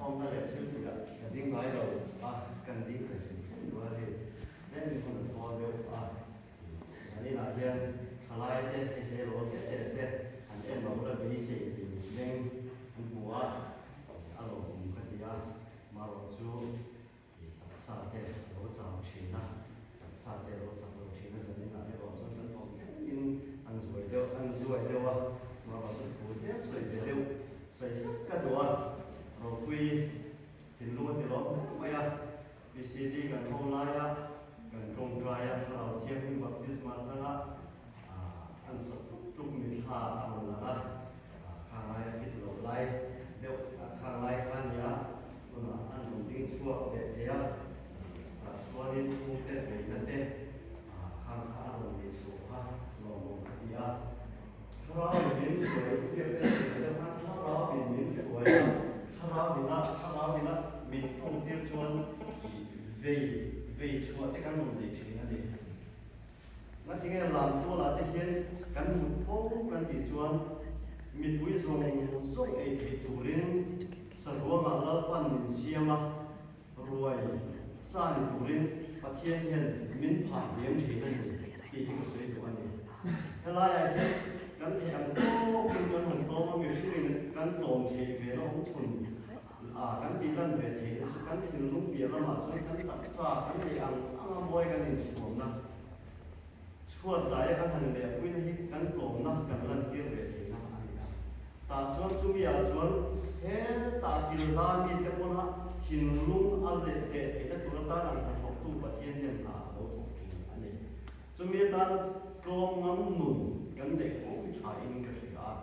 Zaikhawmna leh thilpuiah ka ding ngai lo a, kan ding thei hrim hrim duh a ni. Tlem hun a thawl deuh a, zaninah hian thalai te, hei tleirawl te te te han en lo la beisei tih mitmeng an hmu a, a lawmawm ka ti a, marawh chu taksa te a lo chau thin a, taksa te a lo chak lo thin a, zaninah erawh chuan kan thawm tlemin an zuai deuh an zuai deuh a, marawh chu thu tlem sawi ve deuh sawi hlek ka duh a, ropui thinlung a ti lawm hle mai a. PCD kan ho laia kan tawngtai a, Thlarau Thianghlim baptisma changa an sawt tuk tuk mithla a rawn lang a, khang laia fit loh lai deuh khang lai kha a ni a, tunah an rawn ding chhuak leh thei a, tah chuanin chhungte veina te khang kha a rawn nei chhuah kha lawmawm a ti a. Thlarau in min hruai biak te sawi deuh khan Thlarau in min hruai a, Thlarau in a, Thlarau in a min tawng tir chuan i vei vei chhuah te kan rawn nei thin a ni. Ngatinge Lamtualah te hian kan mut fo kan tih chuan mipui zawng zawng ei theih turin saruangah Lalpan min siam a, ruai sa ni turin Pathian hian min phah hliam thin a ni tih hi ka sawi duh a ni. Helaiah hian kan theih ang tawkin kan han tlawm a, mihringin kan tlawm theih ve na awm chhun a kan tih lan ve theih te chu kan thinlung piah lamah chuan kan taksa kan neih ang anga mawi kan inchhuamna Chhuat daia kan han lehpuina hi kan tlawmna kan lantir ve theihna a ni a. Tah chuan chumi ah chuan hetah kilhla mite pawna thinlung a let teh theihna tur atan ang hnathawktu Pathian hian hna a lo thawk thin a ni. Chumi atana tlawm ngam nun kan neih fo hi tha in ka hria a.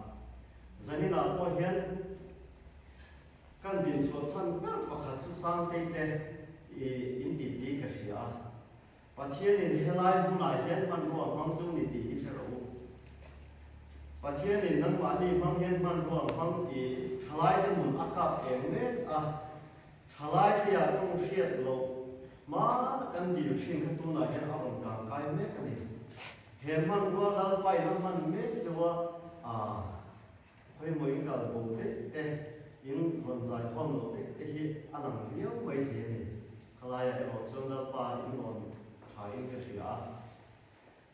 Zaninah pawh hian kan dinchhuah chhan ber pakhat chu Sangtei te in titi ka hria a. Pathianin helai hmunah hian hmanrua a hmang chu ni tih hi hre rawh u. Pathianin nangmahni hmang hian hmanrua a hmang tih thalaite nun a kap eng mek a, thalai hriat tawng hriat loh hmana kan dil thin kha tunah hian a rawn tangkai mek a ni. He hmanrua Lalpain a hman mek chauha aa. Khawimaw in kal bo daih te, in rawn zai khawm loh daih te hi a lang viau mai thei a ni. Khalaiah erawh chuan Lalpa in rawn tha in ka hria a.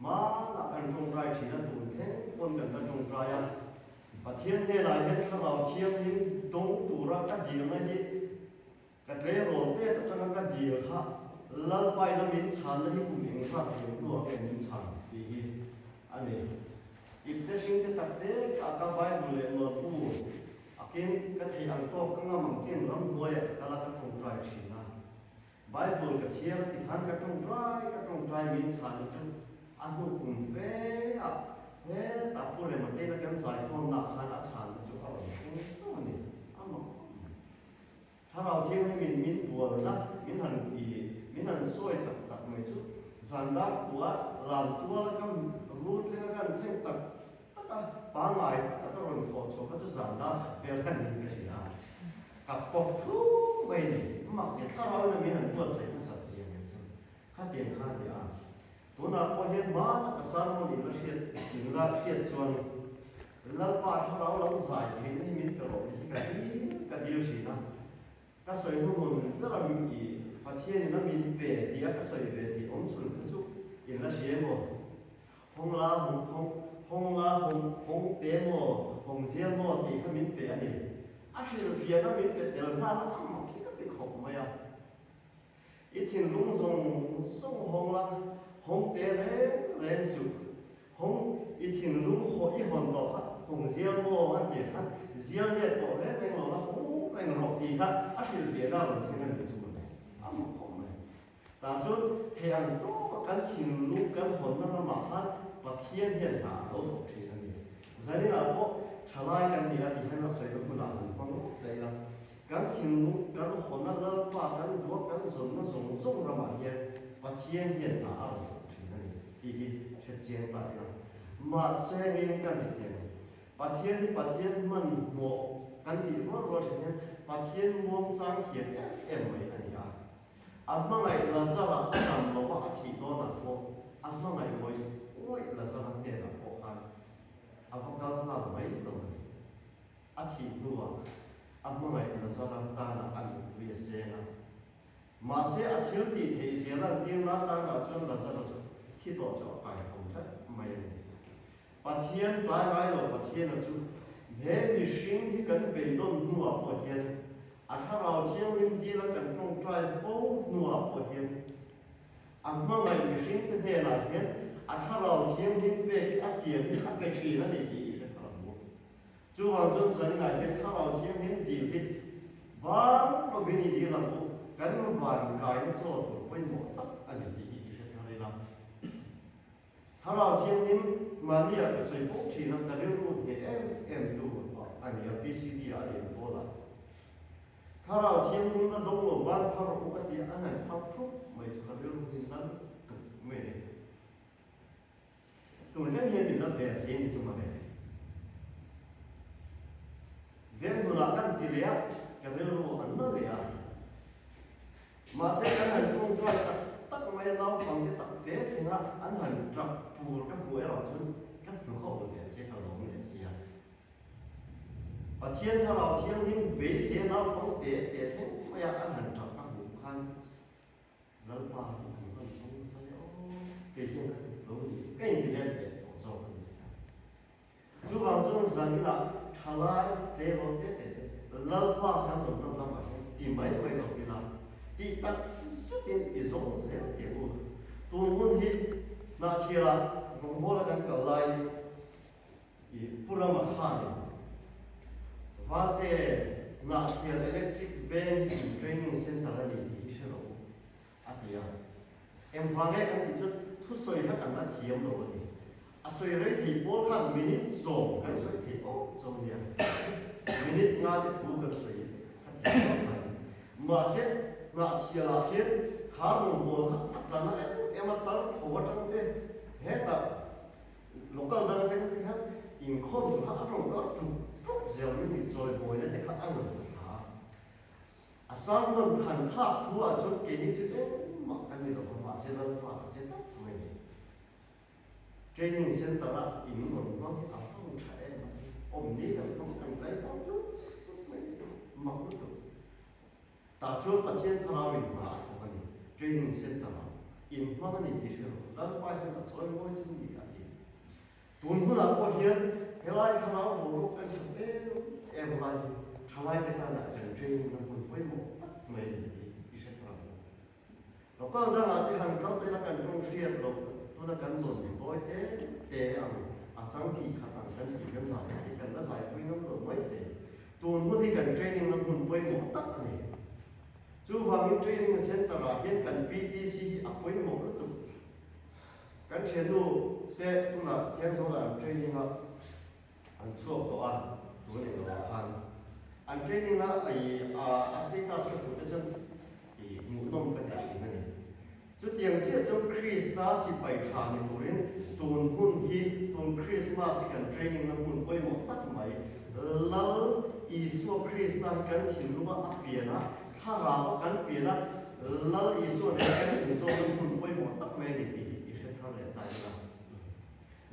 Hmanah kan tawngtai thin a, tun thleng pawn kan la tawngtai a. Pathian hnenah hian Thlarau Thianghlim dawng tura ka dilna hi Ka tleirawl tet atanga ka dil kha Lalpaina min chhanna hi kum engzat liam hnuah nge min chhan tih hi a ni. Ipte hringte tak te ka ka Bible leh nawrpu akin ka theih ang tawk ka ngam ang chin ramhnuaiah ka kal a ka tawngtai thin a. Bible ka chhiar ti khan ka tawngtai ka tawngtai min chhanna chu a hnu kum fe ah hetah Pu Rema tena kan zaikhawmnaah khan a chhanna chu a rawn thleng chauh a ni. A mak khawp mai. Thlarau Thianghlimin min bualna min han i min han sawi tak tak mai chu zan dar kua lam tual a ka rul thleng a kan thleng tak tak a, pangngai tak a ka rawn thawh chhuah kha chu zan dar khat vel kha niin ka hria a, ka pawp thu mai a ni. Mak zia thlarau ina min han buatsaih hmasat zia mai chu khatiang kha a ni a. Tunah pawh hian hma taka sermon in la hriat in la hriat chuan Lalpa thlarau lo zai theihna hi min pe rawh tih hi ka dil ka dil thin a. Ka sawi hnuhnun ber a i Pathian in a min pe tih a ka sawi ve theih awm chhun kha chu in la hria emaw? Hawng la hawng hawng hawng la hawng hawng te maw hawng zial maw tih kha min pe a ni. A hrilhfiahna min pe tel nghal a mak hi ka ti khawp mai a. I thinlung zawng zawng hawng la, hawng te reng reng suh. Hawng i thinlung haw i hawn tawh kha hawng zial maw an tih khan zial let tawh reng reng lo la, hawng reng rawh tih kha a hrilhfiahna a rawn thleng a nih chu mawle. A mak khawp mai. Tah chuan thei ang tawka kan thinlung kan hawnna ramah khan Pathian hian hna a lo thawk thin a ni. Zaninah pawh thalai kan ni a ti hian a sawina hmunah han hmang ngawt daih a. Kan thinlung, kan hawna Lalpa kan duak kan zawnna zawng zawng ramah hian Pathian hian hna a rawn thawk thin a ni tih hi hre chiang ta ila. Mahse ngeng kan ti teh ang. Pathian hi Pathian hmanhmawh kan tih rual rual thin hian Pathian muangchang thiam em em mai a ni a. A hmangaih Lazara a dam lova a thih dawnah pawh a hmangaih ngawih ngawih Lazara hnenah pawh khan a va kal nghal mai lo a ni. A thih hnuah a hmangaih Lazara tana a Mahse a thil tih theih zia lantirna atana chuan Lazara chu thi tawh chu a kai tho tlat mai a ni. Pathian tlai ngai lo Pathiana chu he mihring hi kan beidawn hnuah pawh hian a thlarau thianghlim dila kan tawngtai fo hnuah pawh hian a hmangaih mihringte hnenah hian a thlarau thianghlim pek hi a tiam hi a pe thin a ni tih i hre thar ang u. Chuvang chuan zaninah hian thlarau thianghlim dil hi vang lovin i dil ang u, kan van kaina chaw tur pawimawh tak a ni tih hi i hre thar ila. Thlarau thianghlim mahnia ka sawi fo thin a, ka rilru hneh em em tu a ni a, PCD ah a inpawl a. Thlarau thianghlim la dawng lo ban phar rawh u ka ti a, an han phar thup mai chu ka rilru hi nan tuk mai a ni. Tun thleng hian min la vel thei a ni chu mawle. Vel hmunah kan ti leh a, ka rilru an na leh a. Mahse kan han tawngtai tak tak mai a, naupangte tak te thlenga an han tap tur ka hmuh erawh chuan ka hnu ka awm leh sia, ka lawm leh sia. Pathian Thlarau Thianghlim beisei a naupangte te thleng maia an han tap ka hmuh khan Lalpa hi an rawn zawng nasa hle aw, kei hian ka tluk lo ni, ka inti let leh tawh zawk a ni. Chuvang chuan zan inah thalai tleirawl te te te Lalpa kan zawm lam lamah hian ti mai mai lo ila, tih tak zetin i zawng zel teh u. Tun hun hi Hnahthialah rawngbawla kan kal laiin i Pu Rama khanin Valte Hnahthial Electric Veng hi in training center a ni tih hi hre rawh u. A ti a. Engvang nge kan tih chuan thusawi kha kan la thiam lo a ni. A sawi rei thei pawl khan minute zawm kan sawi thei awk zawm nia. Minute nga te thu kan sawi kha thiam lo kha a ni. Mahse, Hnahthialah hian kha rawngbâwl kha a tla na em em a, tar tho atang te hetah local dang atang te khan inkhawm kha a rawn kal ṭuk ṭuk zel mai a ni. Chawibawina te kha a rawn tla thla a. A sermon than thak thu ah chuan keini chu engmah kan ni lo va, mahse Lalpa a che tlat mai a ni. Training center a in rawn hmang hi a hmang tha em a, awm ni kan hmang kan tlai fo tluk tluk mai a ni, mak lutuk. Tah chuan Pathian thlarau in hna a thawk a ni, training center ah in hmang a ni tih hre rawh, Lalpa hian a chawi mawi chu ni a ti. Tun hunah pawh hian helai thlarau boruak kan that em em lai hi thalaite tana kan training na hmun pawimawh tak mai a ni tih i hre thar ang u. Local dangah te han kal ta ila kan tawng hriat loh tuna kan dawn ni tawi te te ang a chang tih khat ang kan tih kan zai hi kan la zaipui ngam lo mai thei. Tun hun hi kan training na hmun pawimawh tak a ni. Chuvangin training center ah hian kan PTC hi a pawimawh lutuk. Kan thiannu te tunah Thiangzawlah an training a, an chhuak tawh a, tun eng lohah khan an training a i a status ka hmuh te chuan i hmuhnawm ka ti thin a ni. Chutiang chiah chuan Krista sipai tha ni turin tun hun hi tun Christmas hi kan training na hmun pawimawh tak mai Lal Isua Krista hi kan thinlunga a pian a, Thlarau a kan pian a, Lal Isua nen kan inzawmna hmun pawimawh tak mai a ni tih hi i hre thar leh ta ila.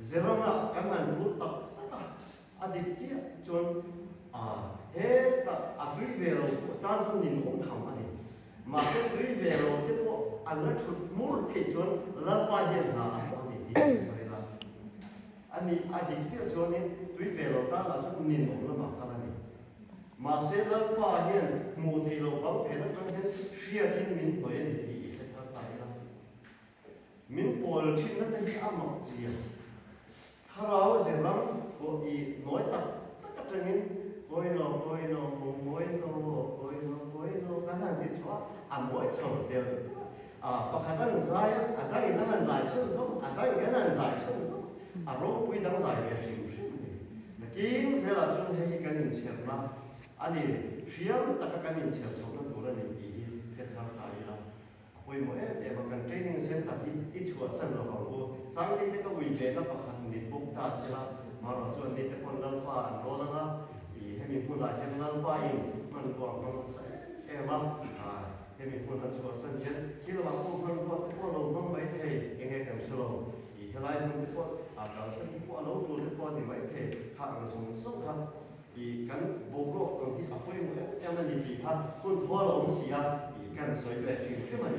Zeranga kan han tul tak tak a, a dik chiah chuan a hetah a tui ve lo pawh tan chuan ninawm tham a ni. Mahse tui ve lo te pawh an la thut hmur theih chuan Lalpa hian hna a thawk a ni tih i hre thar ila. A ni, a dik chiah chuanin tui ve lo tan lah chuan ninawm lamah kal a ni. Mahse Lalpa hian hmuh theih loh bang phen atang hian hriakin min hnawih a ni tih i hre thar ta ila. Min pawl thinna te hi a mak zia. Thlarau zirang pawh i nawi tak tak atangin Kawilo, kawilo, mawilo, kawilo, kawilo kan han ti chhuah a, a mawi chho tel a. Pakhat an zai a, a dangin a han zai chhun zawm, a dangin an han zai chhun zawm, a ropui dangdai ve hrim hrim a ni. Nakin zelah chuan hei hi kan inchherna a ni, hriam taka kan inchher chhohna tur a ni tih hi hre thar ta ila a pawimawh em em a, kan training centre hi i chhuahsan lo ang u. Sangtei te ka ui vehna pakhat ni bawk ta sela, marawh chuan ni te pawn Lalpa an rawl ang a, i hemi hmunah hian Lalpa in hmanrua a hmang nasa em em a, hemi hmun an chhuahsan hian thil lamah pawh hmanrua te pawh a lo hmang mai thei, enge kan hre lo. I helai hmun te pawh a kalsan te pawh a lo tul te pawh a ni maithei, kha ang zawng zawng kha i kan boruak tawn hi a pawimawh em em a ni tih kha hun thawl a awm si a. I Kan sawi ve hrim hrim a ni.